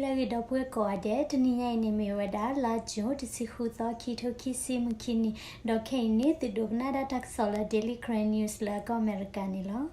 လၢအဂ့ၤ ဒီပုၢ်ဝဲၢ်ကိးဂၤဒဲး, တနံၤညါအံၤန့ၣ်မ့ၢ်ဝဲဒၣ် လါယူၤ တဆံဃုသီ ခံထိခံဆံမုၢ်ခံနံၤ, ဒီးခဲအံၤန့ၣ် သုဒိးကနၣ်ဒၣ်တၢ်ကစီၣ်လၢ Daily Karen News လၢကီၢ်အမဲရကၤန့ၣ်လီၤ.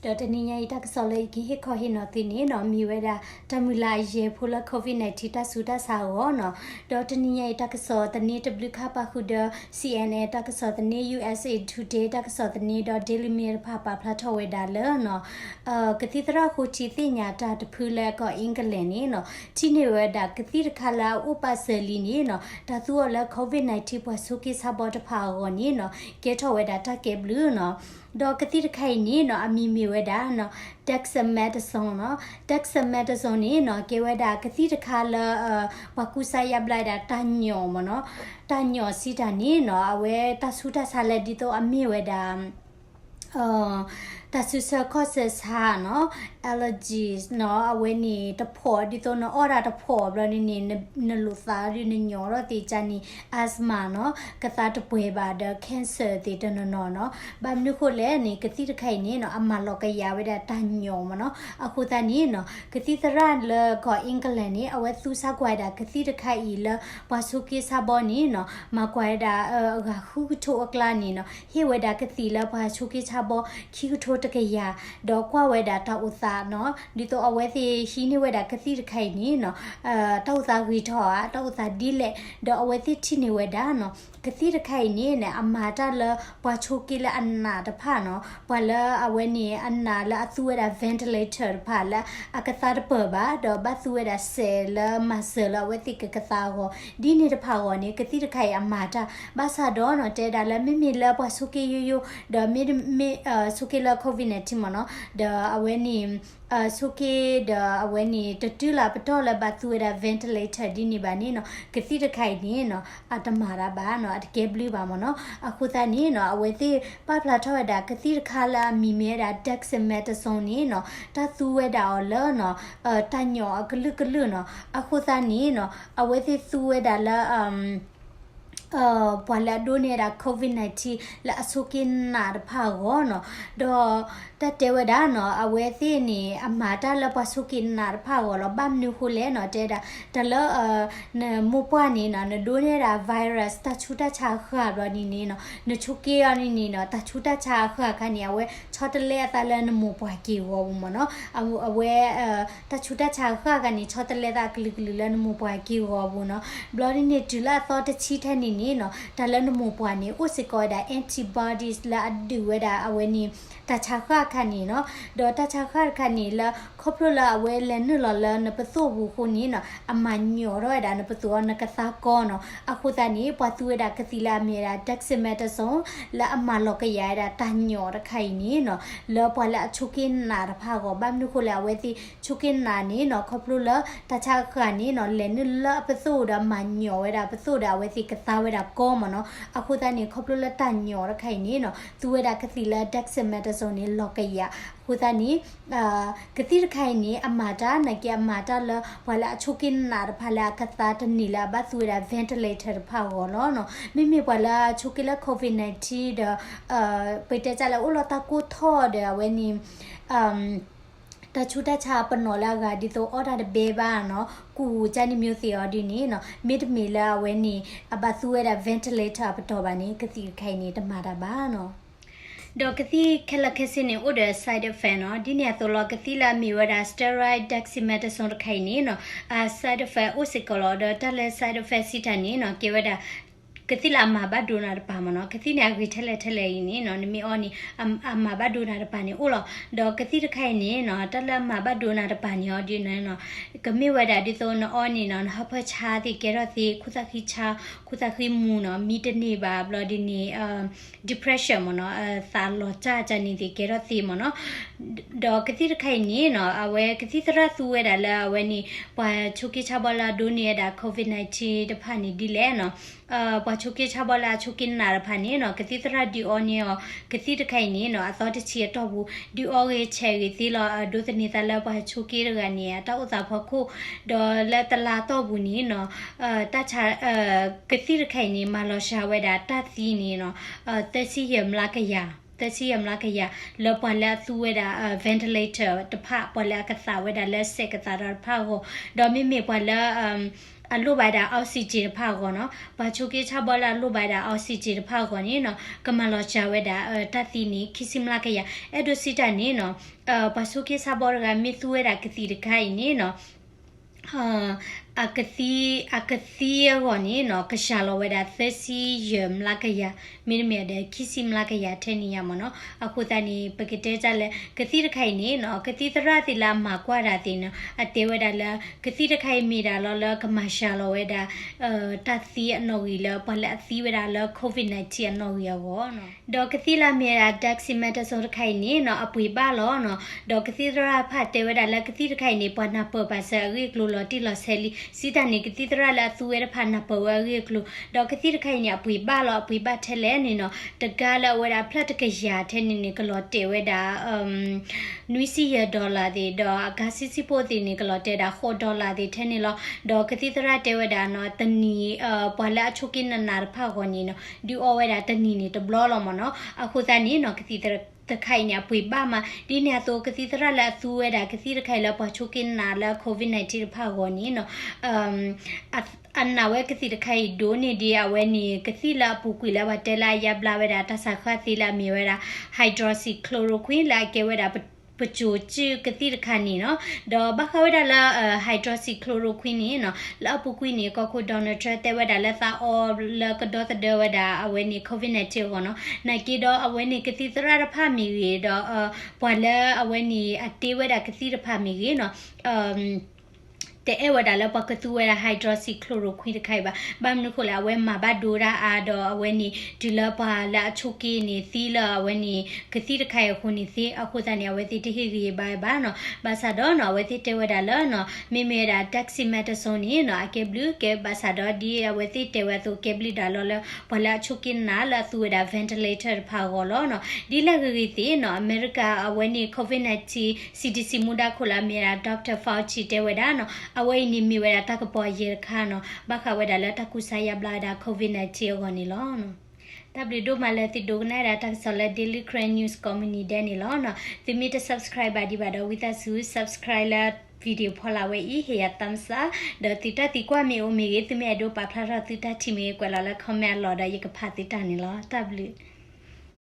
ဒီးတနံၤညါအံၤတၢ်ကစီၣ်လၢယကဟ့ၣ်ခီဟ့ၣ်နီၤသုန့ၣ်နီၤ မ့ၢ်ဝဲဒၣ် တၢ်မုၢ်လၢ်အယဲၢ်ဖိလၢ COVID nineteen တၢ်ဆူးတၢ်ဆါအဂီၢ်နီၤ. ဒီးတနံၤညါအံၤတၢ်ကစီၣ်သန့တဘျုးခါပာ်ဃုာ်ဒီး C N N တၢ်ကစီၣ်သန့, U S A Today တၢ်ကစီၣ်သန့ ဒီး Daily Mail တဖၣ်ပာ်ဖျါထီၣ်ဝဲဒၣ်လၢနီၤ ကသံၣ်သရၣ်ဃိထံသ့ၣ်ညါတၢ်တဖုလၢကီၢ် England န့ၣ်နီၤ ထံၣ်န့ၢ်ဝဲဒၣ်ကသံၣ်တခါလၢအအိၣ်ပာ်စၢၤလံန့ၣ်နီၤ တၢ်သူအီၤလၢ COVID nineteen ပှၤဆိးက့ဆါဘီတဖၣ်အဂီၢ်န့ၣ်နီၤ ကဲထီၣ်ဝဲဒၣ်တၢ်ကဲဘျုးနီၤ. ဒီးကသံၣ်တခါအံၤန့ၣ်နီၤ အမံၤမ့ၢ်ဝဲဒၣ်နီၤ dexamethasone နီၤ. Dexamethasone န့ၣ်နီၤ ကဲဝဲဒၣ်ကသံၣ်တခါလၢ ပှၤကူစါယါဘျါဝဲဒၣ်တၢ်ညီၣ်မ့ၢ်နီၤ, တၢ်ညီၣ်စံးတၢ်န့ၣ်နီၤ အဝဲတၢ်ဆူးတၢ်ဆါလၢဒ်သိးအမ့ၢ်ဝဲဒၣ် တၢ်ဆူးဆါခီၣ်ဆၢဆါနီၤ, allergies နီၤ, အဝဲန့ၣ်တဖီၣ်ဒ်သိးနအီၣ်တၢ်တဖီၣ်ဘျီန့ၣ်န့ၣ် နလိာ်သးဒီးနညီၣ်ထီၣ်သ့ၣ်ကန့ၣ် asthma နီၤ, ကသါတပှဲၤဘၣ်ဒီး cancer သ့ၣ်တနီၤနီၤနီၤ. ဘၣ်မနုၤဃိလဲၣ်န့ၣ် ကသံၣ်တခါအံၤန့ၣ်နီၤ အမၤလီၤကယၤဝဲဒၣ်တၢ်ညီၣ်မ့ၢ်နီၤ. အဃိသတးန့ၣ်နီၤ ကသံၣ်သရၣ်လၢကီၢ် England န့ၣ် အဝဲသူစါကွၢ်ဝဲဒၣ်ကသံၣ်တခါအံၤလၢ ပှၤဆိးက့ဆါဘီန့ၣ်နီၤ မၤကွၢ်ဝဲဒၣ် အဂၤဃုကထိအကျါန့ၣ်နီၤ ဟ့ၣ်ဝဲဒၣ်ကသံၣ်လၢပှၤဆိးက့ဆါဘီ ခံကထိတကယၤ, ဒီးကွၢ်ဝဲဒၣ်တၢ်အိၣ်သးနီၤ ဒ်သိးအဝဲသ့ၣ်ဟံးန့ၢ်ဝဲဒၣ်ကသံၣ်တခါအံၤန့ၣ်နီၤ တၢ်အိၣ်သးဂ့ၤထီၣ်ဧါ, တၢ်အိၣ်သးဒ်လဲၣ်, ဒီးအဝဲသ့ၣ်ထံၣ်န့ၢ်ဝဲဒၣ်နီၤ ကသံၣ်တခါအံၤန့ၣ်န့ၣ် အမၤတၢ်လၢပှၤဆိးက့လၢအနးတဖၣ်နီၤ, ပှၤလၢအဝဲန့ၣ်အနးလၢအသူဝဲဒၣ် ventilator တဖၣ်လၢအကသါတပၢၢ်ဘၣ်, ဒီးဘၣ်သူဝဲဒၣ်စဲးလၢမၤစၢၤလၢအဝဲသ့ၣ်ကကသါအဂီၢ်, ဒ်န့ၣ်တဖၣ်အဂီၢ်န့ၣ် ကသံၣ်တခါအံၤအမၤတၢ်, ဘၣ်ဆၣ်ဒီးနီၤ တဲဒၣ်လၢမ့မ့ၢ်လၢပှၤဆိးက့ယိယိ, ဒီးမ့မ့ၢ် ဆိးက့လၢ COVID nineteen မ့ၢ်နီၤ, ဒီးအဝဲန့ၣ် ဆိးက့ဒီးအဝဲန့ၣ် တတုၤလၢပတီၢ်လၢဘၣ်သူဝဲဒၣ် ventilator ဒ်န့ၣ်ဘၣ်န့ၣ်နီၤ, ကသံၣ်တခါအံၤန့ၣ်နီၤ အတမၤတၢ်ဘၣ်နီၤ, အတကဲဘျုးဘၣ်မ့ၢ်နီၤ. အဃိသတးန့ၣ်နီၤ အဝဲသ့ၣ်ပာ်ဖျါထီၣ်ဝဲဒၣ်ကသံၣ်တခါလၢအမံၤမ့ၢ်ဝဲဒၣ် dexamethasone န့ၣ်နီၤ, တၢ်သူဝဲဒၣ်အီၤလၢနီၤ တၢ်ညီၣ်အကလုာ်ကလုာ်နီၤ. အဃိသတးန့ၣ်နီၤ အဝဲသ့ၣ်သူဝဲဒၣ်လၢ ပှၤလၢအဒိးန့ၢ်ဝဲဒၣ် COVID nineteen လၢအဆိးက့နးတဖၣ်အဂီၢ်နီၤ, ဒီးတၢ်တဲဝဲဒၣ်နီၤ အဝဲသ့ၣ်န့ၣ် အမၤတၢ်လၢပှၤဆိးက့နးတဖၣ်အဂီၢ်လီၤ. ဘၣ်မနုၤဃိလဲၣ်နီၤ တဲဒၣ် တၢ်လၢ နမိၢ်ပှၢ်န့ၣ်နီၤ နဒိးန့ၢ်ဒၣ် virus တၢ်ဆူးတၢ်ဆါအဃၢ်ဘျီန့ၣ်န့ၣ်နီၤ နဆိးက့အီၤန့ၣ်န့ၣ်နီၤ တၢ်ဆူးတၢ်ဆါအဃၢ်အခါန့ၣ် အဝဲဆီတလဲအသးလၢနမိၢ်ပှၢ်က့ၤဂီၤပူၤမ့ၢ်နီၤ, အဝဲ တၢ်ဆူးတၢ်ဆါအဃၢ်အခါန့ၣ် ဆီတလဲသးအကလုာ်ကလုာ်လၢနမိၢ်ပှၢ်က့ၤဂီၤပူၤနီၤ. ဘျီဒ်န့ၣ် တုၤလၢအသီတဆံထဲန့ၣ်န့ၣ်နီၤ တၢ်လၢနမိၢ်ပှၢ်န့ၣ် အိၣ်စ့ၢ်ကီးဝဲဒၣ် antibodies လၢအဒုးဝဲဒၣ်အဝဲန့ၣ် တၢ်ဆါဃၢ်အခါန့ၣ်နီၤ. ဒီးတၢ်ဆါဃၢ်တခါန့ၣ်လၢ ခီဖျိလၢအဝဲလဲၤနုာ်လီၤလၢနပသိၣ်ပူၤအဃိန့ၣ်နီၤ အမၤညီၣ်ထီၣ်ဝဲဒၣ်နပသိၣ်အီၤနကသါကီနီၤ. အဃိသတးန့ၣ် ပှၤသူဝဲဒၣ်ကသံၣ်လၢအမ့ၢ်ဝဲဒၣ် dexamethasone လၢအမၤလီၤကယၤဝဲဒၣ်တၢ်ညီၣ်တခါအံၤန့ၣ်နီၤ လၢပှၤလၢအဆိးက့နးတဖၣ်အဂီၢ်, ဘၣ်မနုၤဃိလဲၣ် အဝဲသ့ၣ်ဆိးက့နးန့ၣ်နီၤ ခီဖျိလၢတၢ်ဆါဃၢ်န့ၣ်နီၤ လဲၤနုာ်လၢအပသိၣ်ဒီးမၤညီၣ်ဝဲဒၣ်ပသိၣ်ဒီး အဝဲသ့ၣ်ကသါဝဲဒၣ်ကီမ့ၢ်နီၤ. အဃိသတးန့ၣ် ခီဖျိလၢတၢ်ညီၣ်တခါအံၤန့ၣ်နီၤ သူဝဲဒၣ်ကသံၣ်လၢ dexamethasone န့ၣ် လီၤကယၤ. အဃိသတးန့ၣ် ကသံၣ်တခါအံၤန့ၣ် အမၤတၢ် နာ်က့အမၤတၢ်လၢ ပှၤလၢအဆိးက့နးတဖၣ်လၢအကသါတန့ၢ်လၢအဘၣ်သူဝဲဒၣ် ventilator တဖၣ်အဂီၢ်လီၤနီၤ. မ့မ့ၢ်ပှၤလၢအဆိးက့လၢ COVID nineteen ဒီး ပတဲတၢ်လၢအိၣ်လီၤတၢ်ကိၢ်ထီၣ်ဒီးအဝဲန့ၣ် တၢ်ဆူးတၢ်ဆါပနီၣ်လၢအဂၤဒ်သိးအီၣ်တၢ်တဘဲဘၣ်နီၤ, ကူၣ်ကန့ၣ်မ့ၢ်သ့ၣ်အီၤဒ်န့ၣ်နီၤ, မ့တမ့ၢ်လၢအဝဲန့ၣ် အဘၣ်သူဝဲဒၣ် ventilator အပတီၢ်ဘၣ်န့ၣ် ကသံၣ်တခါအံၤန့ၣ် တမၤတၢ်ဘၣ်နီၤ. ဒီးကသံၣ်ခဲလၢာ်ခဲဆ့န့ၣ် အိၣ်ဒီး side effect နီၤ. ဒ်န့ၣ်အသိးလီၤ ကသံၣ်လၢအမ့ၢ်ဝဲဒၣ် steroid dexamethasone တခါအံၤန့ၣ်နီၤ အ side effect အိၣ်စ့ၢ်ကီးလီၤ. ဒီးတၢ်လၢ side effect စံးတၢ်န့ၣ်နီၤ ကဲဝဲဒၣ် ကသံၣ်လၢအမၤဘၣ်ဒိနၤတပၤမ့ၢ်နီၤ. ကသံၣ်န့ၣ် အဂ့ၤထဲလဲၣ်ထဲလဲၣ်အံၤန့ၣ်နီၤ နမ့ၢ်အီၣ်န့ၣ် အမၤဘၣ်ဒိနၤတပၤန့ၣ်အိၣ်လီၤ. ဒီးကသံၣ်တခါအံၤန့ၣ်နီၤ တၢ်လၢအမၤဘၣ်ဒိနၤတပၤန့ၣ်အီၤဒ်န့ၣ်နီၤ ကမ့ၢ်ဝဲဒၣ်ဒ်သိးနအီၣ်န့ၣ်နီၤ နဟၢဖၢဆါသ့ၣ်ကဲထီၣ်သ့ ခိၣ်သၣ်ဃံဆါ ခိၣ်သၣ်ဃံမူနီၤ မံတန့ၢ်ဘၣ် ဘျီဒ်န့ၣ် depression မ့ၢ်နီၤ သးလီၤစၢ်ကန့ၣ်သ့ၣ်ကဲထီၣ်သ့မ့ၢ်နီၤ. ဒီးကသံၣ်တခါအံၤန့ၣ်နီၤ အဝဲကသံၣ်သရၣ်သူဝဲဒၣ်လၢအဝဲန့ၣ် ပှၤဆိးက့ဆါဘီလၢအဒိးန့ၢ်ဝဲဒၣ် COVID nineteen တဖၣ်န့ၣ်ဒ်လဲၣ်နီၤ ပှၤဆိးက့ဆါဘီလၢအဆိးက့နးတဖၣ်န့ၣ်နီၤ ကသံၣ်သရၣ်ဒုးအီန့ၢ်အီၤ ကသံၣ်တခါအံၤန့ၣ်နီၤ အသီတဆံအတီၢ်ပူၤ ဒုးအီဂ့ၤဆဲးဂ့ၤသ့လီၤ ဒိးသန့ၤသးလၢပှၤဆိးက့တဂၤန့ၣ် အတၢ်အိၣ်သးဖီခိၣ် ဒီးလၢတလါတီၢ်ပူၤန့ၣ်နီၤ တၢ်ဆါ ကသံၣ်တခါအံၤန့ၣ် မၤလီၤစှၤဝဲဒၣ်တၢ်သံန့ၣ်နီၤ သၢဆံယဲၢ်မျးကယၤ သၢဆံယဲၢ်မျးကယၤ လၢပှၤလၢအသူဝဲဒၣ် ventilator တဖၣ် ပှၤလၢအကသးဝဲဒၣ်လၢစဲးကသးဒီးတဖၣ်အဂီၢ်, ဒီးမ့မ့ၢ်ပှၤလၢ အလိၣ်ဘၣ်ဝဲဒၣ် oxygen တဖၣ်အဂီၢ်နီၤ, ပှၤဆိးက့ဆါဘီလၢအလိၣ်ဘၣ်ဝဲဒၣ် oxygen တဖၣ်အဂီၢ်န့ၣ်နီၤ ကမၤလီၤစှၤဝဲဒၣ် တၢ်သံန့ၣ် ခံဆံမျးကယၤ. အဲၣ်ဒိးစံးတၢ်န့ၣ်နီၤ ပှၤဆိးက့ဆါဘီတဂၤမ့ၢ်သူဝဲဒၣ်ကသံၣ်တခါအံၤန့ၣ်နီၤ အကသံ အကသံအဂီၢ်န့ၣ်နီၤ ကစှၤလီၤဝဲဒၣ် သၢဆံယဲၢ်မျးကယၤ, မ့တမ့ၢ်ဒီး ခံဆံမျးကယၤထဲန့ၣ်ယါမ့ၢ်နီၤ. အဃိသတးန့ၣ် ပကတဲတၢ်လၢ ကသံၣ်တခါအံၤန့ၣ်နီၤ ကသံၣ်သရၣ်သ့ၣ်လၢအမၤကွၢ်တၢ်သ့ၣ်နီၤ အတဲဝဲဒၣ်လၢ ကသံၣ်တခါအံၤမ့ၢ်ဒၣ်လီၤလၢကမၤစှၤလီၤဝဲဒၣ် တၢ်သံအနီၣ်ဂံၢ်လၢ ပှၤလၢအသံဝဲဒၣ်လၢ COVID nineteen အနီၣ်ဂံၢ်အဂီၢ်နီၤ. ဒီးကသံၣ်လၢအမ့ၢ်ဝဲဒၣ် dexamethasone တခါအံၤန့ၣ်နီၤ အပှ့ၤဘၣ်လီၤနီၤ. ဒီးကသံၣ်သရၣ်တဖၣ်တဲဝဲဒၣ်လၢကသံၣ်တခါအံၤန့ၣ် ပှၤနၢ်ပၢၢ်ပာ်စၢၤအဂ့ၢ်အကျိၤလီၤတံၢ်လီၤဆဲးလံ. စံးတၢ်န့ၣ် ကသံၣ်သရၣ်လၢအသူဝဲတဖၣ်နၢ်ပၢၢ်ဝဲအဂ့ၢ်အကျိၤ, ဒီးကသံၣ်တခါအံၤန့ၣ် အပှ့ၤဘၣ်လီၤ အပှ့ၤဘၣ်ထဲလဲၣ်န့ၣ်နီၤ တဂၤလၢအဝဲဒၣ်အဖျၢၣ်တကယၤထဲန့ၣ်န့ၣ် ကလီၤတဲာ်ဝဲဒၣ် နွံဆံယဲၢ် dollar သ့ၣ်, ဒီးအဂၤဆံဆံဖိသ့ၣ်န့ၣ် ကလီၤတဲာ်ဝဲဒၣ် ဃိး dollar သ့ၣ်ထဲန့ၣ်လီၤ. ဒီးကသံၣ်သရၣ်တဲဝဲဒၣ်နီၤ တနံၤ ပှၤလၢအဆိးက့နးနးတဖၣ်အဂီၢ်န့ၣ်နီၤ ဒုးအီဝဲဒၣ်တနံၤန့ၣ်တဘျီလီၤမ့ၢ်နီၤ. အဃိသတးန့ၣ်နီၤ ကသံၣ်တခါအံၤန့ၣ် အပှ့ၤဘၣ်မး ဒ်န့ၣ်အသိး ကသံၣ်သရၣ်လၢအသူဝဲဒၣ်ကသံၣ်တခါအံၤလၢပှၤဆိးက့နးနးလၢ COVID nineteen တဖၣ်အဂီၢ်န့ၣ်နီၤ အနာ်ဝဲကသံၣ်တခါအံၤဒိၣ်န့ၢ်ဒံးအဝဲန့ၣ် ကသံၣ်လၢအပူၤကွံာ်လၢပှၤတဲလၢအယါဘျါဝဲဒၣ် တၢ်ဆါခီၣ်သ့လၢအမ့ၢ်ဝဲဒၣ် hydroxychloroquine လၢအကဲဝဲဒၣ် ပစိၤစုကသံၣ်တခါန့ၣ်နီၤ. ဒီးဘၣ်ဃးဝဲဒၣ်လၢ hydroxychloroquine န့ၣ်နီၤ လၢအပူၤကွံာ်န့ၣ် ကီၢ်ခိၣ် Donald Trump တဲဝဲဒၣ်လၢသးအီလၢကဒီသဒၢဝဲဒၣ်အဝဲန့ၣ် COVID nineteen အဂီၢ်နီၤ. နာ်က့ဒီးအဝဲန့ၣ်ကသံၣ်သရၣ်တဖၣ်မ့ၢ်ဂ့ၤ ဒီး ပှၤလၢအဝဲန့ၣ်အတ့ဝဲဒၣ်ကသံၣ်တဖၣ်မ့ၢ်ဂ့ၤနီၤ တအဲၣ်ဝဲဒၣ်လၢပှၤကသူဝဲဒၣ် hydroxychloroquine တခါအံၤဘၣ်. ဘၣ်မနုၤဃိလဲၣ် အဝဲမၤဘၣ်ဒိတၢ်အါ ဒီးအဝဲန့ၣ် တုၤလၢပှၤလၢအဆိးက့န့ၣ် သံလၢအဝဲန့ၣ် ကသံၣ်တခါအံၤအဃိန့ၣ်သ့. အဃိသတးန့ၣ် အဝဲသ့ၣ်တဟ့ၣ်ဂံၢ်ဘါဘၣ်နီၤ. ဘၣ်ဆၣ်ဒီးနီၤ အဝဲသ့ၣ်တဲဝဲဒၣ်လၢနီၤ မ့မ့ၢ်ဝဲဒၣ် dexamethasone န့ၣ်နီၤ အကဲဘျုးကဲ ဘၣ်ဆၣ်ဒီးဒ်အဝဲသ့ၣ်တဲဝဲအသိး ကဲဘျုးဒၣ်လီၤလၢ ပှၤလၢအဆိးက့နးနးလၢအသူဝဲဒၣ် ventilator တဖၣ်အဂီၢ်လီၤနီၤ. ဒ်လဲၣ်ဂ့ၤဂ့ၤသ့ၣ်နီၤ အမဲရကၤအဝဲန့ၣ် COVID nineteen C D C မူဒါခိၣ်လၢအမ့ၢ်ဝဲဒၣ် Doctor Fauci တဲဝဲဒၣ်နီၤ အဝဲအံၤန့ၣ်မ့ၢ်ဝဲဒၣ်တၢ်ကပီၤယဲၢ်တခါနီၤ ဘၣ်ဃးဝဲဒၣ်လၢတၢ်ကူစါယါဘျါဝဲဒၣ် COVID nineteen အဂီၢ်န့ၣ်လီၤ. တၢ်ဘျုးဒိၣ်မးလၢသုဒိကနၣ်ဝဲဒၣ်တၢ်ကစီၣ်လၢ Daily Karen News Community ဒဲးန့ၣ်လီၤနီၤ. သုမ့ၢ်တ subscribe ဘၣ်ဒံးဘၣ်ဒီး ဝံသးစူၤ subscribe လၢ video ဖီလာ်ဝဲအံၤ ဟ့ၣ်ယၤ thumbs up ဒီးသုတၢ်သံကွၢ်မ့ၢ်အိၣ်မ့ၢ်ဂ့ၤ သုမ့ၢ်အဲၣ်ဒိးပာ်ဖျါထီၣ်သုတၢ်ထံၣ်မ့ၢ်ဂ့ၤ ကွဲးလီၤလၢ comment အလီၢ်ဒီး ယကဖးသုတၢ်န့ၣ်လီၤ. တၢ်ဘျုး